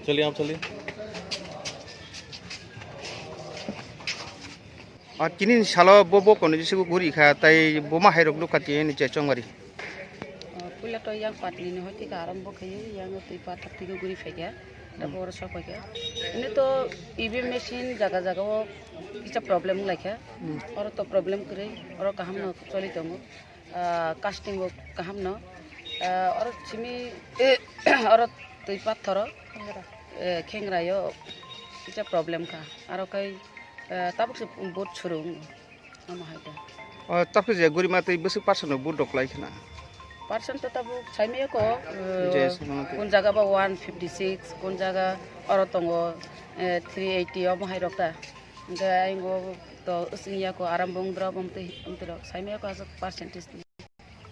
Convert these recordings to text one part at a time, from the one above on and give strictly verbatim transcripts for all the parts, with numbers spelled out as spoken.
Chaliye, aap chaliye. Ar chini salo bo, bo kono jisi guri kha, tai buma hai rok nukha tini ni che chongmari. Puila to yang patni ni hoi thika arambo khaye, yang twi pat thik guri phaikha, da boro sok phaikha. Ini to E V M machine jaga jaga o kisa problem wnglaikha. Oro to problem kwrwi, oro kaham no choli tongo. Ah, casting bo kaham no. Ah, oro simi, oro twi pathoro, eh, khengra yo kisa problem kha. Aro kai, eh, tabuk se vote churu wng. Omo hai khe. O, tabuk je gurima tei bwswk percent no vote rok lai khna? Percent to tabuk saimaya ko, eh, je, kun jaga ba one fifty six, kun jaga oro tongo, eh, three eighty omo hai rok ta. Hingke ayung o to wswng ya ko aram bong drop omtwi, omtwi rok saimaya ko aswk percentage ni.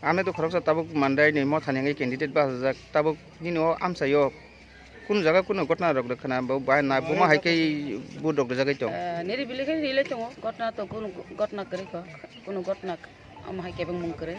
Ano to khoroksa tabuk Mandai ni mothani wngwi candidate bachajak, tabuk nini o amchaio kunu jaga kunu gotna rok rwkha na, bo bai na buma hai khe vote rok rwjagwi tong. Eh, niri bili khe rilai tongo, gotna to kunu gotna kwrwi kho, kunu gotna omo hai khe bwmung kwrwi.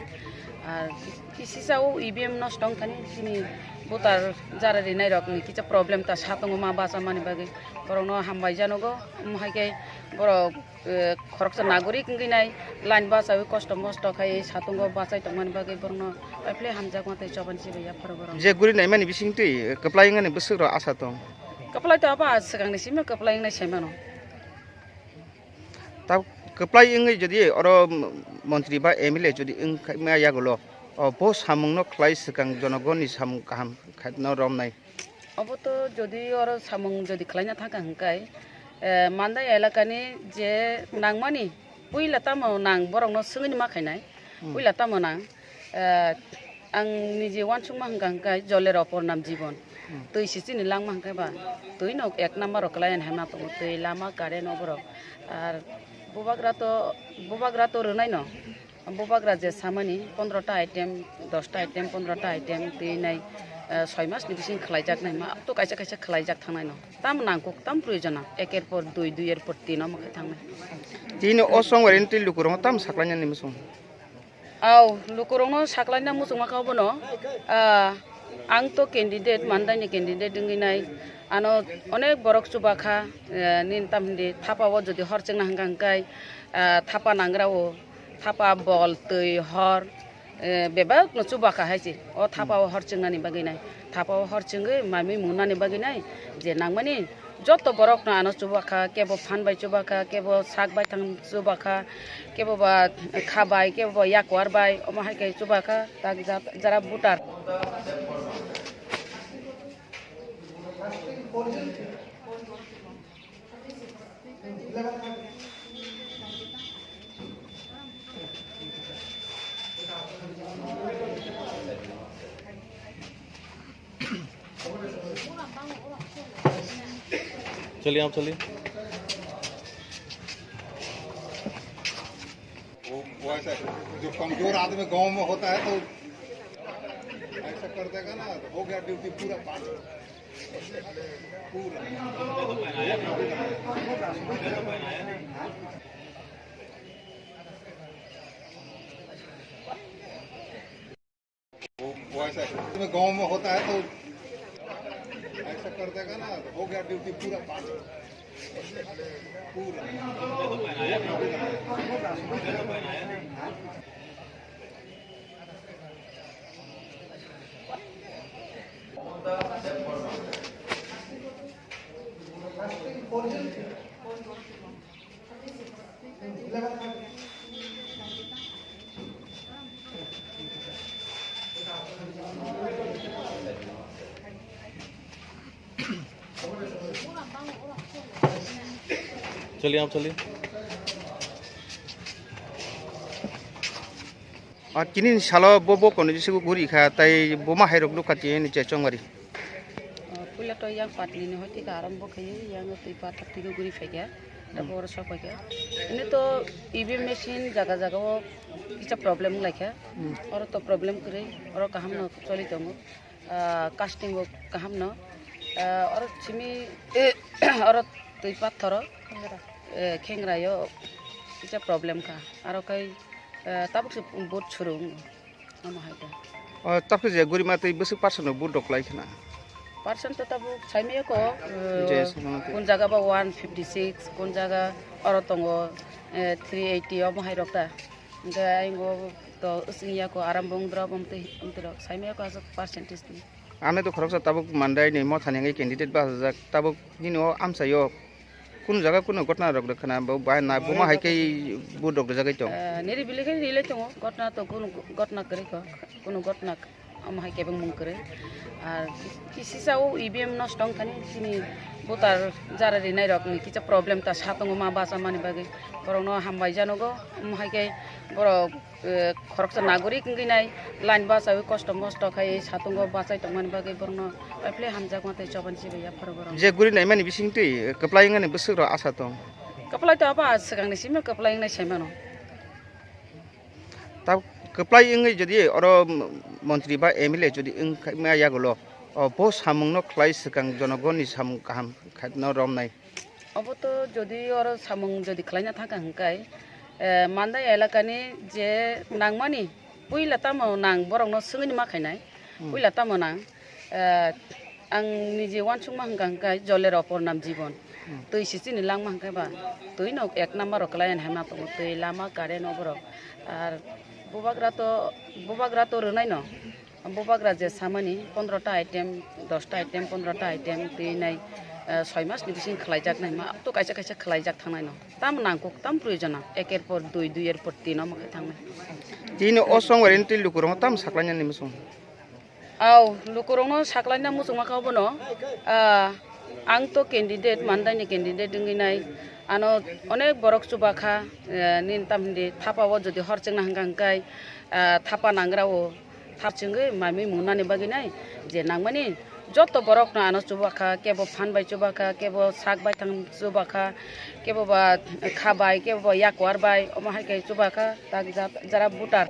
Ar kisisa o E V M nosto wngkha ni chini voter jara rinai rok ni kisa problem ta sa tongo ma bacha mani bagwi, borok no hambai janogo, omo hai khe borok eh, khoroksa nagorik wngwi nai line bachawi kosto mosto khai satungo bachai tongmani bagwi borokno paiphle hamjakma tei chobani se bai yapharo borok. Je guri naimani bisingtwi kwplai wngnani bwswk rok asa tong? Kwplai to abo swkangni simi kwplai wngnai sai mano. Ta kwplai wngwi jodi oro montri ba M L A jodi wngkha yagulo, o bo samungno khlai swkang jonogonni samung kaham khaino romnai. Obo to jodi oro samung jodi khlaina thangkha hwnkhe, eh, Mandai elakani je nangmani puila tamo nang borokno swngwini ma khainai, puila tamo nang, eh, ang niji uansukma hwnkha hwnkhe jolera opor nam jibon. Twi se chini langma hwnkhe ba twi no ek number o kwlai ani hai ma tongo, twi, lama, current oborok. Ar bubagra to, bubagra to rwnaino. Bubagra je samani pondro ta item, dos ta item, pondro ta item twi nai, eh, soi mas ni bising khlai jak nai ma to kaisa kaisa khlai jak thangnai no. Tam nang kok tam proyojon na, eker por dui, dui er por tin omo khe thangnai. Tini o songwari ni twi lukurok tam saklaina ni muchung. Au, lukurok no saklaina muchung ma kha bono. Ah, ang to candidate, Mandai ni candidate wngwi nai. Ano onek borok chuba kha, eh, nini tam hindi thapa o jodi hor chengna hwnkha hwnkhe, ah, thapa nangra o. Thapa bol, twi, hor, eh, bebak no chuba kha hai se. O thapa o hor chengnani bagwi nai. Thapa o hor chengwi mamwi mungnani bagwi nai. Je nangmani joto borok no ano chuba kha, kebo phan bai chuba kha, kebo sak bai thang chuba kha, kebo ba kha bai, kebo ba yakwar bai, omo hai khe chuba kha, tak jat, jara voter. चलिए, आप चलिए। वो, वो ऐसा है, जो कमजोर आदमी गांव में होता है तो ऐसा कर देगा ना, तो हो गया ड्यूटी पूरा पानी। पूरा। वो, वो ऐसा है, गांव में होता है तो ऐसा कर देगा ना, हो गया ड्यूटी पूरा पानी। पूरा। चलिए, आप चलिए। Ah, chini salo bo, bo kono jisi guri kha, tai buma hai rok nukha tini ni che chongmari. Ah, puila to yang patni ni hoi thika arambo khaye, yang twi pat thik guri phaikha. Abo oro sok pai kha. Ini to E V M machine jaga jaga o kisa problem wng lai kha. Hmm. Oro to problem kwrwi, oro kaham no choli tongo. Ah, casting bo kaham no. Ah, oro simi, oro twi pathor o, eh, khengra yo kisa problem kha. Aro kai, eh, tabuk se board suru wng. Omo hai khe. O, tabuk je gurima twi bwswk percent rok board rok kwlai khna? Percent to tabuk saimaya ko, eh, Je, saimaya ko. Kun jaga ba one fifty six, kun jaga oro tongo, eh, three eighty, omo hai rok ta. Hingke ayung o to wswng ya ko aram bong drop, omo twi, omo twi rok saimaya ko aswk percentage ni. Ane to khoroksa tabuk Mandai ni motha ni wngwi candidate bachajak, tabuk nini o amchai o Kunu jaga kunu gotna rok rwkha na, bo bai na, bo ma hai khe board rok rijagwi tong. Eh, niri bili khe rilai tongo, gotna to kunu gotna kwrwi kho, kunu gotna omo hai khe bangmung kwrwi. Ar kisisa o E V M nosto wng thani chini voter jara rinai rok ni kisa problem ta sa tongo ma basa mani bagwi. Borok no hambai janogo, omo hai khe borok eh, khoroksa nagorik wngwi nai line bachawi kosto mosto khai satungo bachai tongmani bagwi borokno paiphle hamjakma tei chobani sibai yapharo borok. Je guri naimani bisingtwi kwplai wngmani bwswk rok asa tong. Kwplai to abo swkangni simi kwplai wngnai saimano. Ta kwplai wngwi jodi oro montri ba M L A jodi wngkha yagulo, o bo samungno khlai swkang jonogonni samung kaham khaino romnai. Obo to jodi oro samung jodi khlaina thangkha hwnkhe, eh, Mandai elakani je nangmani puila tamo nang borokno swngwini ma khainai, Hmm. Puila tamo nang, eh, ang niji uansukma hwnkha hwnkhe jolero opor nam jibon. Hmm. Twi si chini langma hwnkhe ba, twi no ek number o kwlai ani hai ma tongo, twi, lama, current o borok. Ar bubagra to, bubagra to rwnai no. Bubagra je samani pondro ta item, dos ta item, pondro ta item twi nai, eh, soi mas ni bising khlai jak nai ma to kaisa kaisa khlai jak thangnai no. Tam nangkuk, tam proyojon nang. Eker por dui, dui er por tin omo khe thangnai. Tini o songwari ni twi lukurok tam saklai nani muchung. Au, lukurok no saklai na muchung ma kha obo no. Ah, ang to candidate, Mandai ni candidate wngwi nai. Ano onek borok chuba kha, eh, nini tam hindi thapa o jodi hor chengna hwnkha hwnkhe, ah, thapa nangra o. Thap chwngwi mamwi mungnani bagwi nai je nangmani joto borokno ano chubakha, kebo phan bai chubakha, kebo sak bai thang chubakha, kebo ba kha bai, kebo ba yakwar bai, omo hai khe chubakha tak jat jara butar.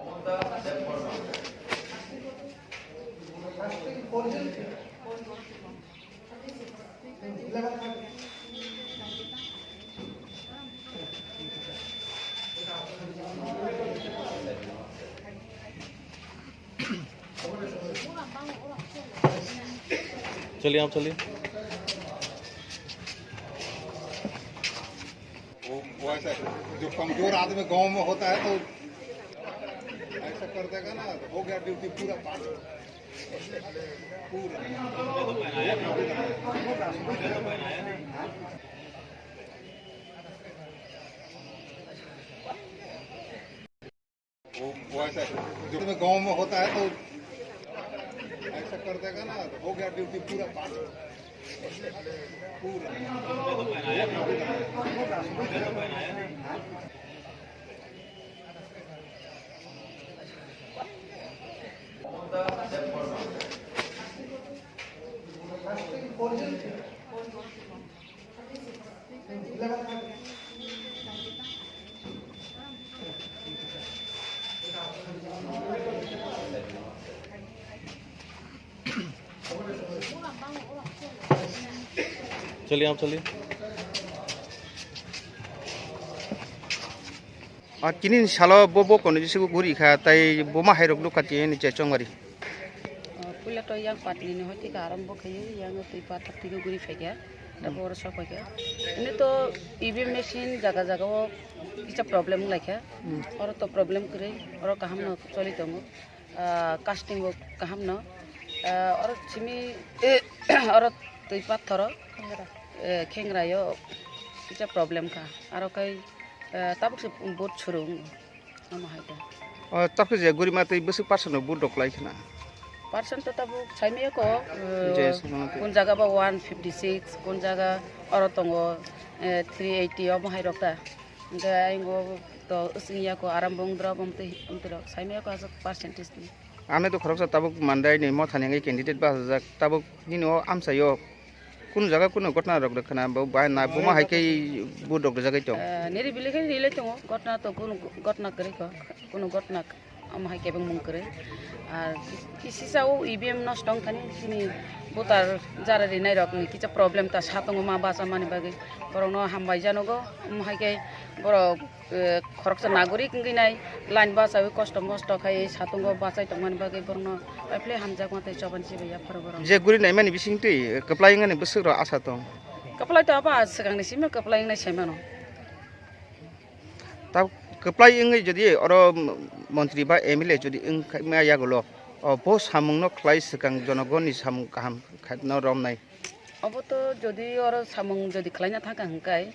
चलिए, आप चलिए। वो, वो ऐसा है, जो कमजोर आदमी गांव में होता है तो ऐसा कर देगा ना, हो गया ड्यूटी पूरा पास। वो, वो ऐसा है, जो गांव में होता है तो ऐसा कर देगा ना, हो गया ड्यूटी पूरा पास। पूरा। चलिए, आप चलिए। A, tini ni salo bo, bo kono jisugo guri kha, tai bo ma hai rok nukha tini ni che chongmari. O, puila to yang patni ni hoi thika arambo khai yang twi pathak thika guri phaikha. Abo oro sok phaikha. Ini to E V M machine jaga jaga o kisa problem wng laikha. Hmm. Oro to problem kwrwi, oro kaham no choli tongo. Ah, casting bo kaham no. Ah, oro simi, oro twi pathoro, eh, khengra yo kisa problem kha. Aro kai, eh, tabuk se board suru wng. Omo hai khe. O, tabuk je gurima twi bwswk percent rok board rok kwlai khna? Percent to tabuk saimaya ko, eh, Je, saimaya ko. Kun jaga ba one fifty six, kun jaga oro tongo, eh, three eighty, omo hai rok ta. Hingke ayung o to wswng ya ko aram bong drop, omo twi, omo twi rok saimaya ko aswk percentage ni. Ano to khoroksa tabuk Mandai ni motha ni wngwi candidate bachajak, tabuk nini o amchai o Kunu jaga kunu gotna rok rwkha na, bo bai na, buma hai khe vote rok rijagwi tong. Eh, niri bili khe rilai tongo, gotna to kunu gotna kwrwi kho, kunu gotna omo hai kebeng mung kwrwi. Ar ki-, kisisa o E V M nosto wng thani chini voter jara rinai rok ni kisa problem ta sa tongo ma bacha mani bagwi. Borok no hambai janogo, omo hai khe borok eh, khoroksa nagorik wngwi nai line bachawi kosto mosto khai satungo bachai tongmani bagwi borokno paiphle hamjakma tei chobani se bai yapharo borok. Je guri naimani bisingtwi kwplai wngnani bwswk rok asa tong. Kwplai to abo swkangni simi kwplai wngnai sai mano. Ta kwplai wngwi jodi oro montri ba M L A jodi wngkha yagulo, o bo samungno khlai swkang jonogonni samung kaham khaino romnai. Obo to jodi oro samung jodi khlaina thangkha hwnkhai,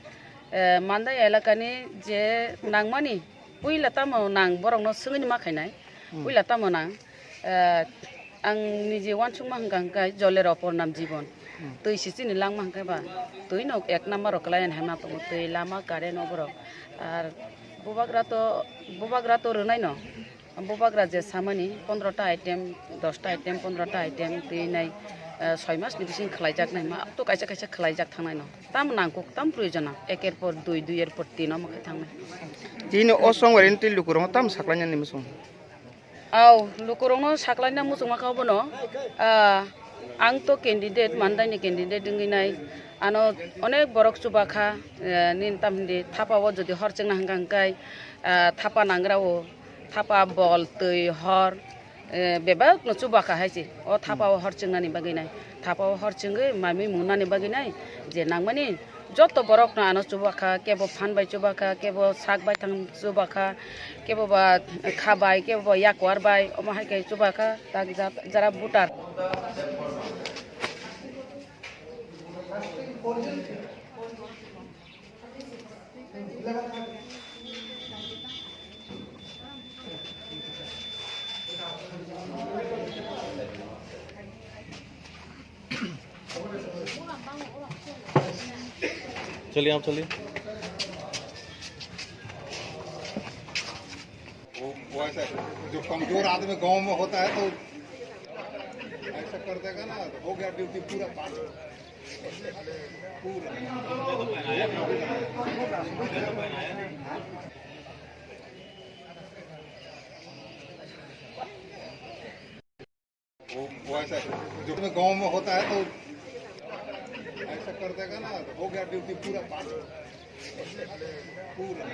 eh, Mandai elakani je nangmani puila tamo nang borokno swngwini ma khainai, Hmm. Puila tamo nang, eh, ang nije uansukma hwnka hwnkhai jolero opor nam jibon. Hmm. Twi si chini langma hwnkhai ba, twi no ek number o kwlai ani hai ma tongo, twi lama current o borok. Ar bubagra to, bubagra to rwnai no. Bubagra je samani pondrota item, dosta item, pondrota item twi nai, eh, soi mas ni bising khlai jak nai ma, to kaisa kaisa khlai jak thangnai no. Tam nangkuk, tam proyojon nang, eker por dui, dui er por tin omo khai thangnai. Tini o songwari ni twi lukurok tam saklai nani muchung. Au, lukurok no saklai na muchung ma kha bono, ah, ang to candidate, Mandai ni candidate wngwi nai, ano onek borok chuba kha, eh, nini tam hindi thapa o jodi hor chengna hwnka hwnkhai, ah, thapa nangra o. Thapa bol twi hor, eh, bebak no chuba kha hai se. O thapa o hor chengnani bagwi nai. Thapa o hor chengwi mai mui mungnani bagwi nai. Je nangmani joto borok no ano chuba kha, kebo phan bai chuba kha, kebo sak bai thang chuba kha, kebo ba kha bai, kebo ba yakwar bai, omo hai khe chuba kha, tak jat-, jara voter. चलिए, आप चलिए। वो, वो ऐसा है, जो कमजोर आदमी गांव में होता है तो ऐसा कर देगा ना, तो हो गया ड्यूटी पूरा पास। पूरा। वो, वो ऐसा है, जो अपने गांव में होता है तो ऐसा कर देगा ना, तो हो गया ड्यूटी पूरा पास। पूरा।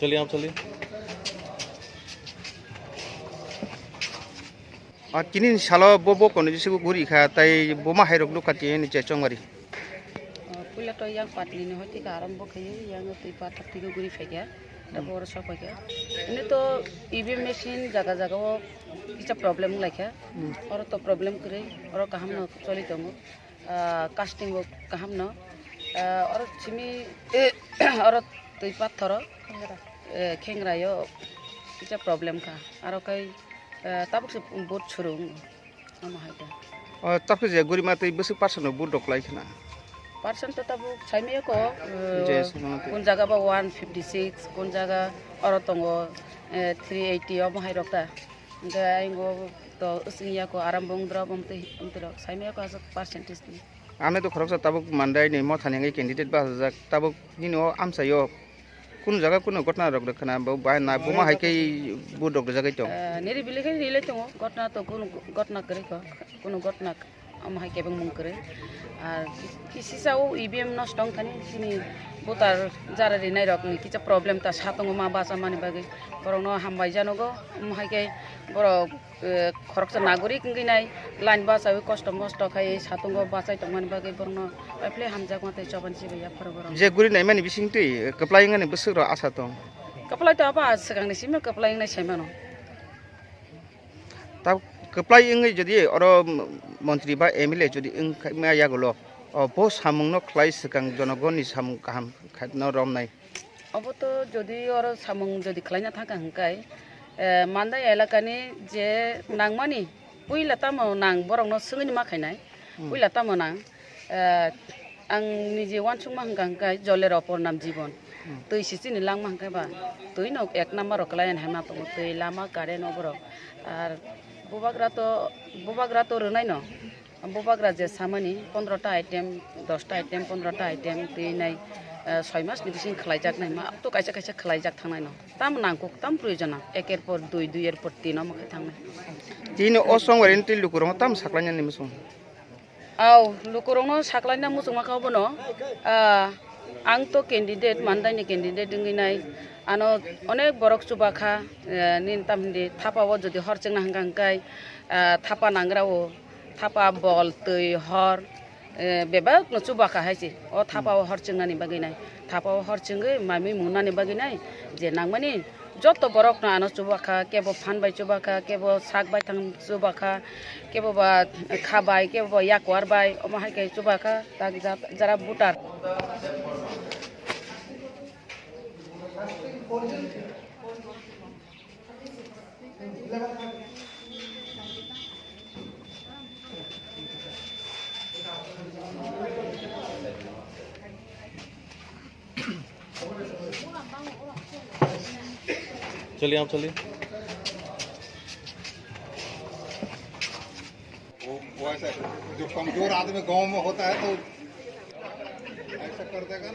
चलिए, आप चलिए। A tini ni salo bo, bo kono jisigo guri kha, tai bo ma hai rok nukha tini ni che chongmari. Ah, puila to yang patni ni hoi tika arambo khayo, yang twi pat thak twi guri phaikha, da Hmm. Bo oro sok phaikha. Ini to E V M machine jaga jaga o kisa problem wng laikha. Hmm. Oro to problem kwrwi, oro kaham no choli tongo. Ah, casting bo kaham no. Ah, oro simi, oro twi pathoro, eh, khengra yo kisa problem kha. Aro kai, eh, tabuk se vote suru wng. Omo hai khe. O, tabuk je gurima tei bwswk percent no vote rok lai khna? Percent to tabuk saimaya ko, eh, Je, saimaya ko. Kun jaga ba one fifty six, kun jaga oro tongo, eh, three eighty omo hai rok ta. Hingke ayung o to wsing ya ko aram bong drop omtwi, omtwi rok saimaya ko aswk percentage ni. Ano to khoroksa tabuk Mandai ni mothani wngwi candidate bachajak, tabuk nini o amchaio kunu jaga kunu gotna rok rwkha na, bo bai na, buma hai khe vote rok rijagwi tong. Eh, niri bili khe rilai tongo, gotna to kunu gotna kwrwi kho, kunu gotna omo hai kebeng mung kwrwi. Ar ki-, kisisa o E V M nosto wng thani chini voter jara rinai rok ni kisa problem ta sa tongo ma bacha mani bagwi, borok no hambai janogo, omo hai khe borok eh, khoroksa nagorik wngwi nai line bachawi kosto mosto khai satungo bachai tongmani bagwi borokno paiphle hamjakma tei chobani se bai yapharo borok. Je guri naimani bisingtwi, eh, kwplai wngnani bwswk rok asa tong? Kwplai to abo swkangni simi kwplai wngnai sai mano. Ta kwplai wngwi jodi oro montri ba M L A jodi wngkha yagulo, O, bo samungno khlai swkang jonogonni samung kaham khaino romnai. Obo to jodi oro samung jodi khlaina thangkha hwnkhe, eh, Mandai elakani je nangmani puila tamo nang borokno swngwini ma khainai, Hmm. Puila tamo nang, eh, ang niji uansukma hwnkha hwnkhe jolero opor nam jibon. Hmm. Twi si chini langma hwnkhe ba, twi no ek number o kwlai ani hai ma tongo, twi, lama, current o borok. Ar bubagra to, bubagra to rwnai no. Bubagra je samani pondro ta item, dos ta item, pondro ta item twi nai, eh, soi mas ni bising khlai jak nai ma, to kaisa kaisa khlai jak thangnai no. Tam nangkuk, tam proyojon nang, eker por dui, dui er por tin omo khai thangnai. Tini o song warranty lukurok tam saklaina ni muchung. Au, lukurok no saklaina muchung ma kha bono, ah, ang to candidate, Mandai ni candidate wngwi nai, ano onek borok chuba kha, eh, nini tam hindi thapa o jodi hor chengna hwnkha hwnkhe, ah, thapa nangra o. Thapa bol, twi, hor, eh, bebak no chuba kha hai se. O thapa o hor chengnani bagwi nai. Thapa o hor chengwi mai mui mungnani bagwi nai. Je nangmani joto borok no ano chuba kha, kebo phan bai chuba kha, kebo sak bai thang chuba kha, kebo ba kha bai, kebo ba yakwar bai, omo hai khe chuba kha, tak jat-, jara voter. चलिए, आप चलिए। वो, वो ऐसा, जो कमजोर आदमी गांव में होता है, तो ऐसा कर देगा ना।